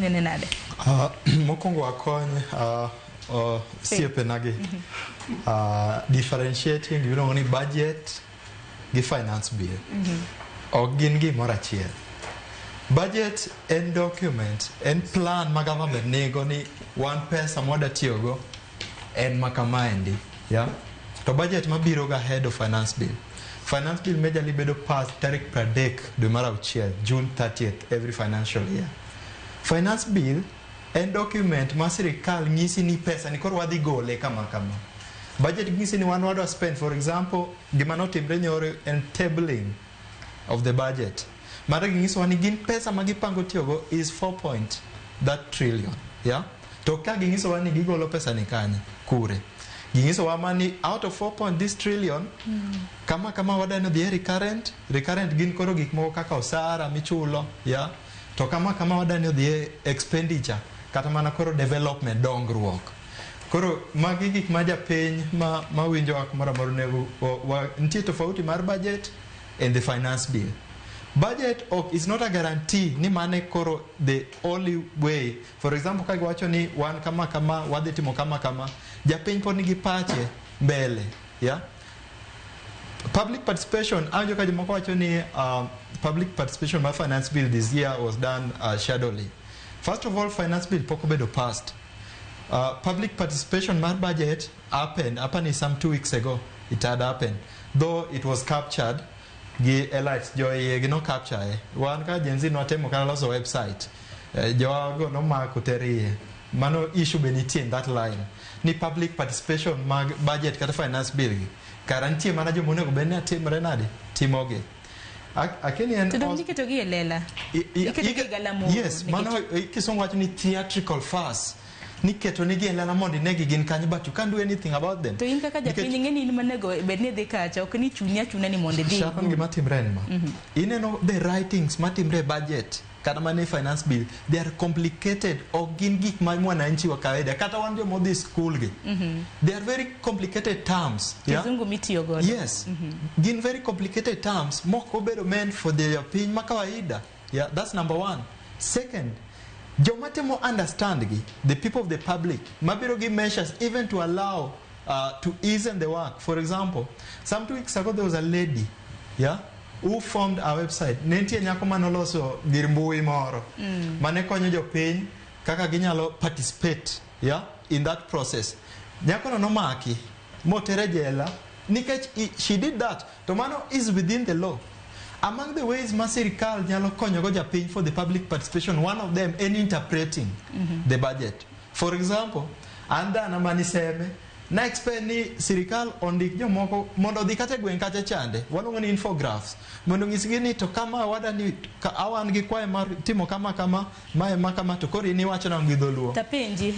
inene nade? Mokwongo akony osiepenagi differentiating gimiluongo ni budget gi finance bill. Ok gin gimoro achiel. Budget en document, en plan ma government nigo ni wan pesa mwada tiyogo en ma kamaendi. Yeah? To budget mabiro ga ahead of finance bill. Finance bill majorly bedo passed tarik 30 dwe mar auchiel, June 30th every financial year. Finance bill en document ma sirikal nyisi ni pesa ni koro wadhi gole kama kama. Budget nyisi ni wan wadwa spend, for example, gima notimre nyoro en tabling of the budget. Mara ginyisowa ni gin pesa ma gipango tiyogo is 4 point that trillion. Yeah? To ka ginyisowa ni gigolo pesa ni kanye? Kure. Ginyisowa ma ni out of 4 point this trillion, kama kama wadano dhi e recurrent, recurrent gin koro gik moko kaka osara michulo, yeah? To kama kama wadani dhi e expenditure, kata mana koro development, dongruok. Koro magi gik ma japiny ma winjo wa kumoro amora onego nitie tofauti mar budget and the finance bill. Budget ok is not a guarantee ni mane koro the only way. For example, ka giwacho ni wan kama kama wadhi timo kama kama, japiny pod nigi pache mbele, yeah? Public participation, awinjo ka jomoko wacho ni public participation mar finance bill this year was done shadowly. First of all, finance bill pok obedo passed. Public participation mar budget happened, happened some 2 weeks ago. It had happened. Though it was captured, gi elites jo iye gi no capture e. Wan ka Gen Z nwatemo kata loso website. Jogo nomako ter iye. Mano issue be nitie in that line. Ni public participation mag budget kata finance bill gi. Kara nitie mana joma onego bed ni atimre nade? Timogi. Akeni en To dong iketogi e lela. Iketogi e galamoro. Yes, mano kisungu wacho ni theatrical farce. Niketo nigi e lela mondo inegi gin kanyo, but you can't do anything about them. To in kaka japiny ing'e ni in manego bed ni idhi kacha, ok ni chuni achuna ni mondo idhi. Sharon, gima timre en ma. Ineno the writings matimre e budget kata mana e finance bill, they are complicated. Ok gin gik ma mwananchi wa kawaida kata wan joma odhi school gi. They are very complicated terms. Yeah? Kizungu mitiyo godo. Yes. Gin very complicated terms mok obedo meant for the japiny ma kawaida. Yeah, that's number one. Second, joma temo understand gi, the people of the public, mabiro gi measures even to allow to ease the work. For example, some 2 weeks ago there was a lady, yeah, who formed a website. Ne nitie nyako manoloso gir mbui moro mane konyo jopiny kaka ginyalo participate, yeah, in that process. Nyakono nomaki motere jela nikech she did that. To mano is within the law. Among the ways ma sirikal nyalo konyogo japiny for the public participation, one of them en interpreting the budget. For example, an dana maniseme na expect ni sirikal ondik jomoko mondo odhi kata e gweng' kacha chande waluongo ni infographs mondo onyisgi ni to kama wadani ka awan gi kwayo mar timo kama kama mae ma kama to koro in iwacho nang'o gi dholuo. Tapenji.